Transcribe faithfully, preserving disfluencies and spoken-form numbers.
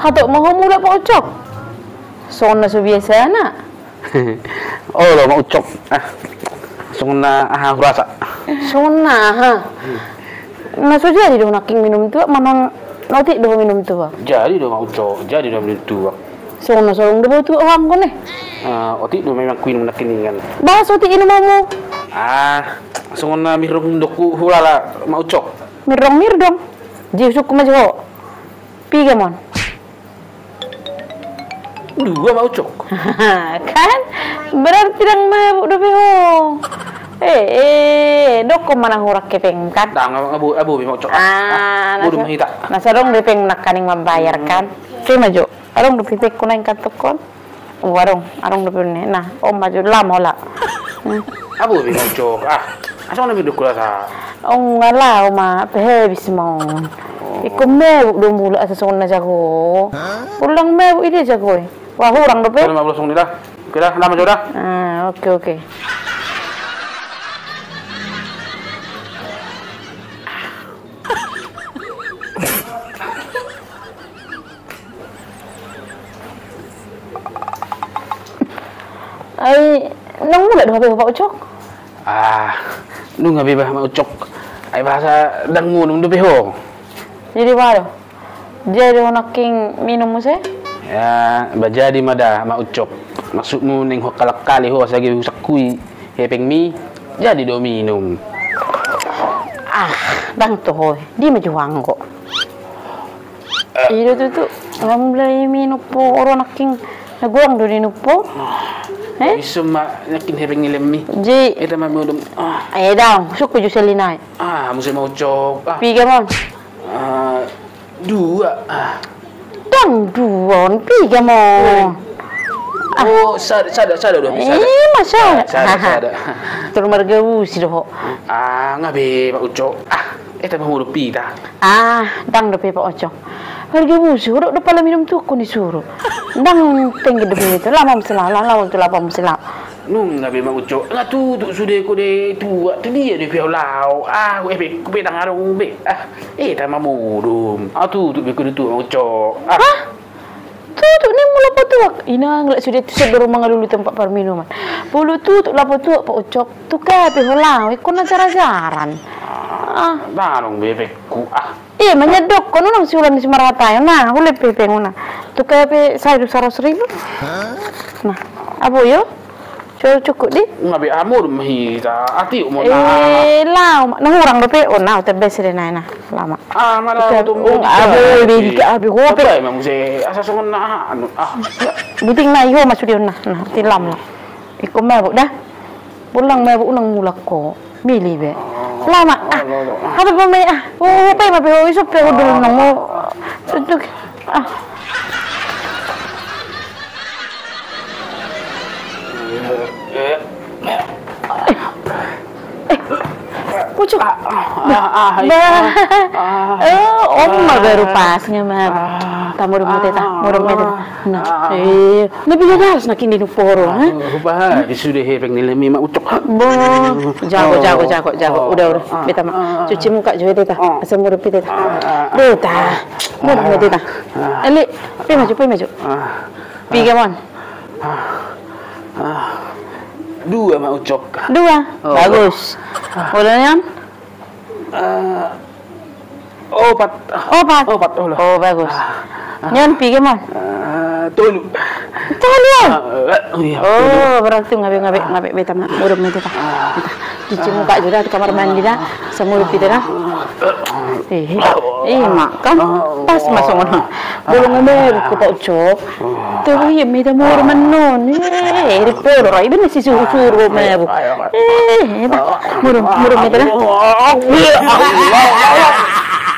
Hatop ma ho mulak, Pak Ucok? Songon na so biasana. Olo, Mak Ucok. Ah, songon na aha hurasa. Songon na aha? Na so jadi do nangkin minum tuak manang na otik do ho minum tuak? Jadi do, Mak Ucok, jadi do minum tuak. Songon na so adong do ho tuak ho anggo ne. Ah, otik do memang kuinum nangkiningan. Bah, so otik inum hamu? Ah, songon na mirrong do huhulala, Mak Ucok. Mirrong, mirrong. Jadi husungkun ma jo ho. Piga ma on? Dua, Mak Ucok. Kan? Berarti ndang mabuk dope ho. Eh, eh, dokkon ma na hurang hepeng kan? Ndang, abu, abu be, Mak Ucok. Ah, ah, na so adong do hepeng nangkaning mambayar kan? Pe ma jo. Adong dope hepengku na ingkon tokkon. Oh, adong, adong dope on ne. Nah, on ma jo, laho ma ho. Hmm. Abu be, Mak Ucok. Ah, asa na be do kulasa. Oh, nga laho ma, pe habis ma on. Oh. Ingkon mabuk do mulak asa songon na jago. Hah? Ndang mabuk i dia jago i. Wah, hurang dope. Oke, lima belas menit dah. Oke dah, laho ma jo dah. Ah, oke, oke. Ai, ndang mulak do hape ho, Pak Ucok? Ah, nunga be bah, Mak Ucok. Ai boasa ndang mulak dope ho? Jadi boha do? Jadi ho nangkin minum muse? Ya, ba jadi ma da, Mak Ucok. Maksudmu naeng huangkat-angkati ho asa gabe husungkuni hepengmi, jadi do minum. Ah, ndang toho, di ma jo huanggo. I do tutu, nga mulai minum po, ro nangkin na godang do diinum po. Eh? Bisa ma nangkin hepeng ni lemmi. Ji. Eta ma modom. Ah. Eh, ndang, sungkun jo sahali nai. Ah, muse, Mak Ucok. Ah. Piga ma on? Ah, dua. Ah. Ndang dua on, piga ma on? Eh. Ah. Oh, sada, sada, sada do. Sada. Eh, masa? Sada, sada. Tor marga busi do ho. Ah, nga be, Mak Ucok. Ah. Eh, tamba modom hita. Ah, ndang dope, Pak Ucok. Marga busi, hudok do pala minum tuak ho ni suru. Ndang tengge dope itu. Laho ma muse laho, laho, laho, laho ma muse laho. Nunga be, Mak Ucok. Nga tutu sude ho di tuak, tu dia dope au laho. Ah, eh, be, be ndang adong be. Ah, eh, tamba modom. Ah, tutu be ho di tuak, Mak Ucok. Ah. Hah? Tutu, naeng molo lapo tuak. Inang, lak sude tu son do ro mangalului tempat parminuman. Molo tutu lapo tuak, Pak Ucok, tu kafe ho laho, ingkon na jarajaran. Ah. Ndang adong be hepengku, ah. Iya, manyadokkon, unang siulan ni si marhata, na, hulehon pe hepengmu na. Tu kafe, sai do saratus ribu. Nah, apo yo? Cukup, cukup di. Nga be, ah, modom ma hita, ati, modom. Eh, laho ma, na hurang dope, oh, na, tebes de na, na, laho ma. Ah, mana? Abu, be, abu, abu. Apa emang muse, asa songon na, anu, ah. Buting na, i ho ma sude on na, na, tilam na. Ingkon mabuk da. Molo ndang mabuk, unang mulak ho. Milih be. Oh, laho ma, ah. Apa pe ma, ah. Oh, pe ma pe, oh, isop pe, oh, dulu nang, oh. Tutuk. Ah. Eh, Ucok. Ah, ah, ah, ah, bah. Ah. Eh, on ma baru pas nga mabuk. Ah. Tamba modom muse ta, modom muse ta. Nah. Eh, na piga galas nangkin diinum ho ro, ha? Hupaha, di sude hepeng ni lemmi, Mak Ucok. Bo, jago, jago, jago, jago. Udah, udah. Beta ma. Cuci muka jo hita. Asa modom hita. Beta. Modom hita. Eli, pe maju, pe maju. Piga ma on? Ah, ah, dua, Mak Ucok. Dua? Oh. Bagus. Ah. Molo nian? Eh, opat. Opat? Opat, olo. Oh, bagus. Ah, ah. Nian piga ma on? Eh, tolu. Tolu? Ah, eh, iya, tolu. Oh, berarti nga be, nga be, nga be, beta ma, modom hita. Ah. Cuci muka jo da tu kamar mandi da. Asa modom hita da. Eh, eh, makan. Pas ma songon on. Molo nga mabuk ho, Pak Ucok. Tapi iya, meda modom annon. Eh, di polo ra, iba na sisuruh-suruh mabuk. Eh, modom, modom hita da.